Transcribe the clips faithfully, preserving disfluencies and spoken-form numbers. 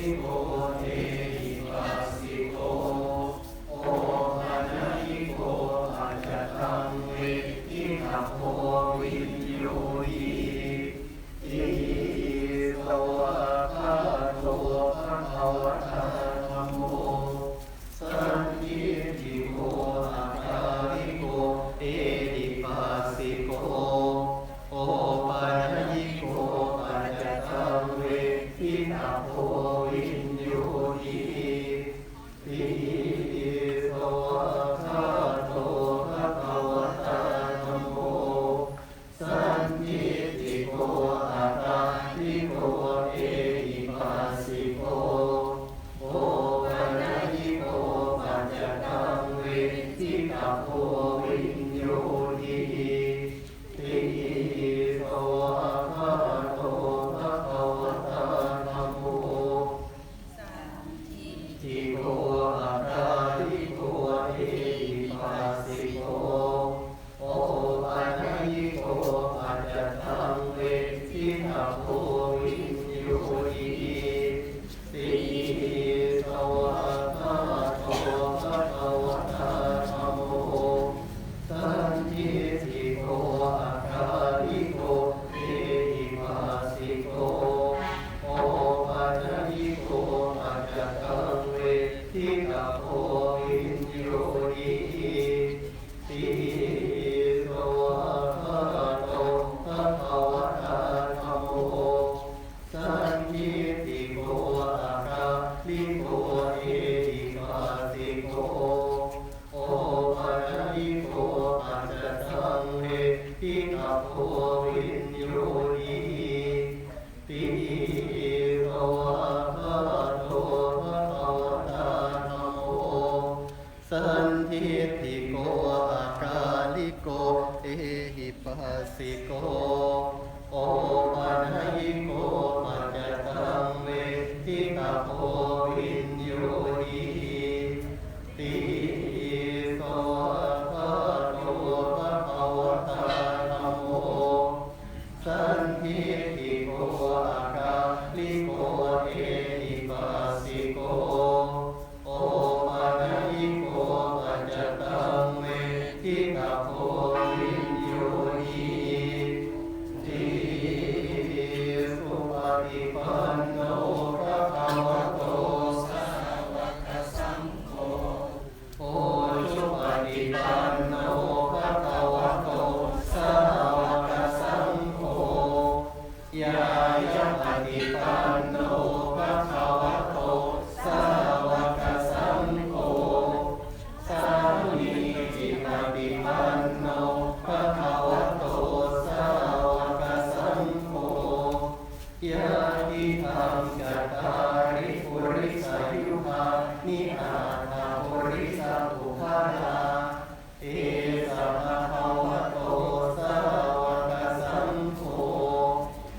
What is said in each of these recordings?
Āyasmāniko ehipassiko opanayiko paccattaṃ veditabbo viññūhi. Iti hiṃsā svākkhāto bhagavatā dhammo sandiṭṭhiko akāliko ehipassiko opanayiko paccattaṃ veditabbo sikho, opanayiko paccattaṃ veditabbo viññūhīti. Svākkhāto bhagavatā dhammo, sandiṭṭhiko akāliko ehipassiko, opanayiko paccattaṃ veditabbo viññūhīti. Supaṭipanno bhagavato sāvakasaṅgho, ujupaṭipanno bhagavato sāvakasaṅgho, ñāyapaṭipanno bhagavato sāvakasaṅgho, sāmīcipaṭipanno bhagavato sāvakasaṅgho, yadidaṃ cattāri purisayugāni aṭṭha purisapuggalā, esa bhagavato sāvakasaṅgho,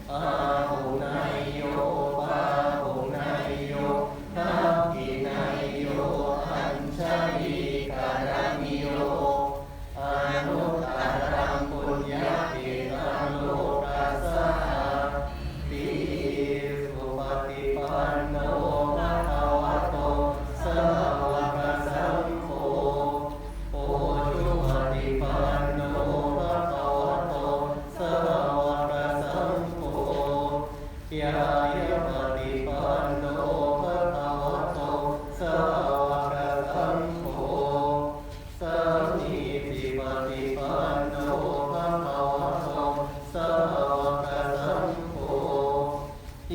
āhuneyyo pāhuneyyo dakkhiṇeyyo añjalikaraṇīyo, anuttaraṃ puññakkhettaṃ lokassāti. Supaṭipanno bhagavato sāvakasaṅgho, ujupaṭipanno bhagavato sāvakasaṅgho, ñāyapaṭipanno bhagavato sāvakasaṅgho, sāmīcipaṭipanno bhagavato sāvakasaṅgho,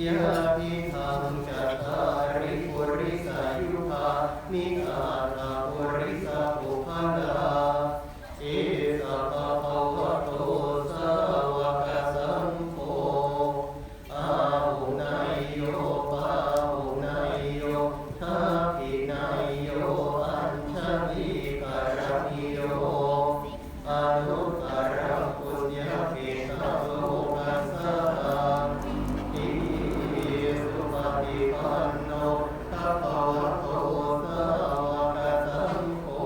yadidaṃ cattāri purisayugāni aṭṭha purisapuggalā, esa bhagavato sāvakasaṅgho, āhuneyyo pāhuneyyo dakkhiṇeyyo añjalikaraṇīyo, anuttaraṃ puññakkhettaṃ lokassāti. Supaṭipanno bhagavato sāvakasaṅgho,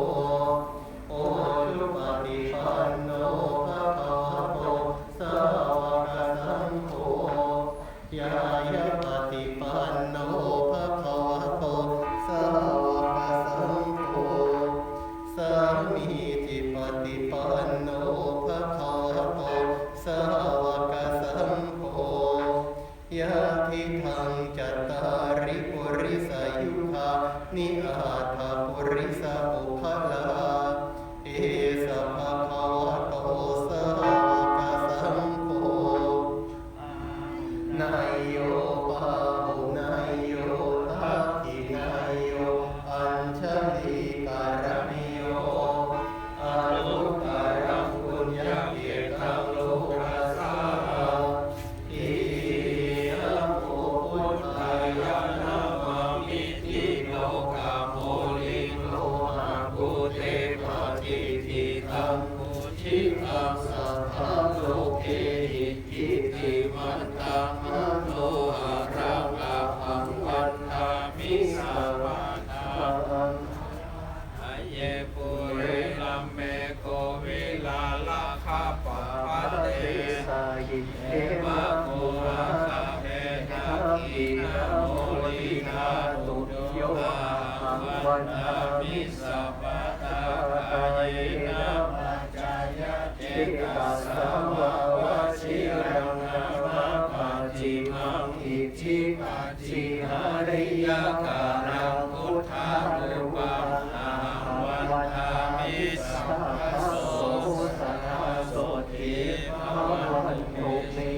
ujupaṭipanno bhagavato sāvakasaṅgho, ñāyapaṭipanno bhagavato sāvakasaṅgho, sāmīcipaṭipanno bhagavato sāvakasaṅgho, yadidaṃ cattāri purisayugāni aṭṭha purisapuggalā, esa bhagavato sāvakasaṅgho, āhuneyyo pāhuneyyo dakkhiṇeyyo añjalikaraṇīyo, anuttaraṃ puññakkhettaṃ lokassāti. Namo buddhāya, namāmiti lokaṃ, munin lokaṃ, buddhe patiṭṭhitaṃ, bujitaṃ sabbalokehi, iddhimantaṃ manoharaṃ, ahaṃ vandāmi sabbadā. Ye pure rāme kovilāragapabhate, sāyite makulathape dakkhiṇamolinā, tumyo ahaṃ vandāmi sabbadā. Kāyena vācāya cetasā vā, vajiraṃ namāpacchimaṃ, iddhi paccihānīyā kālaṃ buddharūpaṃ, ahaṃ vandāmi sabbaso. Sadā sotthī bhavantu te.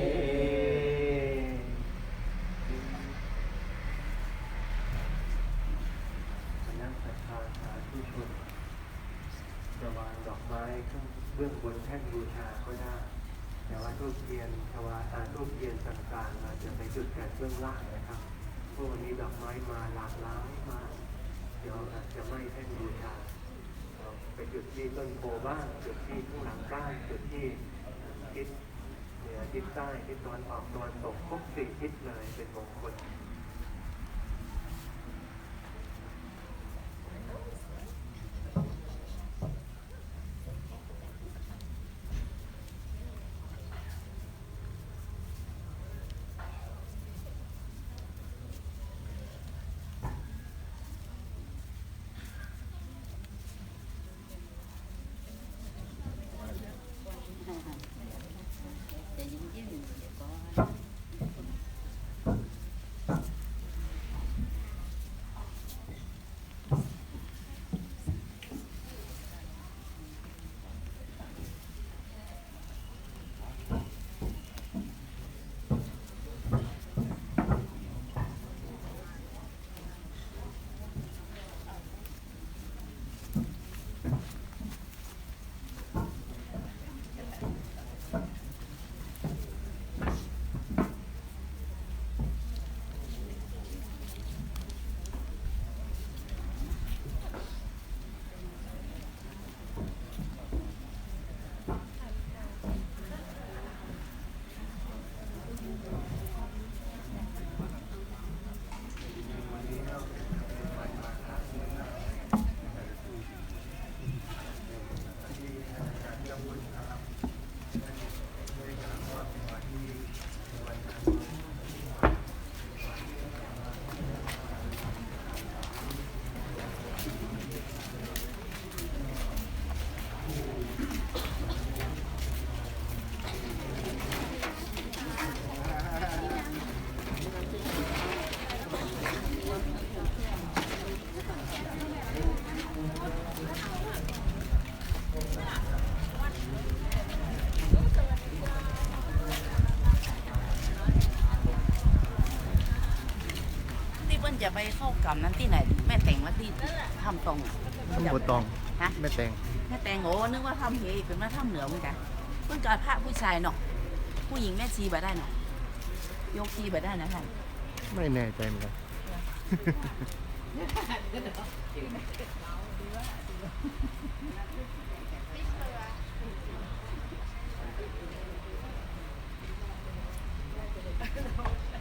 คณะศรัทธาสาธุชน จะวางดอกไม้ข้างเบื้องบนแท่นบูชาก็ได้ แต่ว่าธูปเทียน ถวาย อ่า ธูปเทียนต่างๆ เราจะไปจุดกันเบื้องล่างนะครับ เพราะวันนี้ดอกไม้มาหลากหลายมาก เดี๋ยวอาจจะไหม้แท่นบูชา เราไปจุดที่ต้นโพบ้าง จุดที่ข้างหลังบ้าน จุดที่ อ่า ทิศ ทิศใต้ ทิศตะวันออก ตะวันตก ครบสี่ทิศเลย เป็นมงคล ที่เปิ้นจะไปเข้ากรรมนั้นที่ไหน แม่แตงว่าที่ถ้ำตองอะ ถ้ำบัวตอง ฮะ แม่แตง แม่แตง โอ้ นึกว่าถ้ำเห เป็นว่าถ้ำเหนือเหมือนกัน เปิ้นก็พระผู้ชายเนาะ ผู้หญิงแม่ชีบ่ได้เนาะ โยคีบ่ได้นะท่าน ไม่แน่ใจเหมือนกัน Thank you.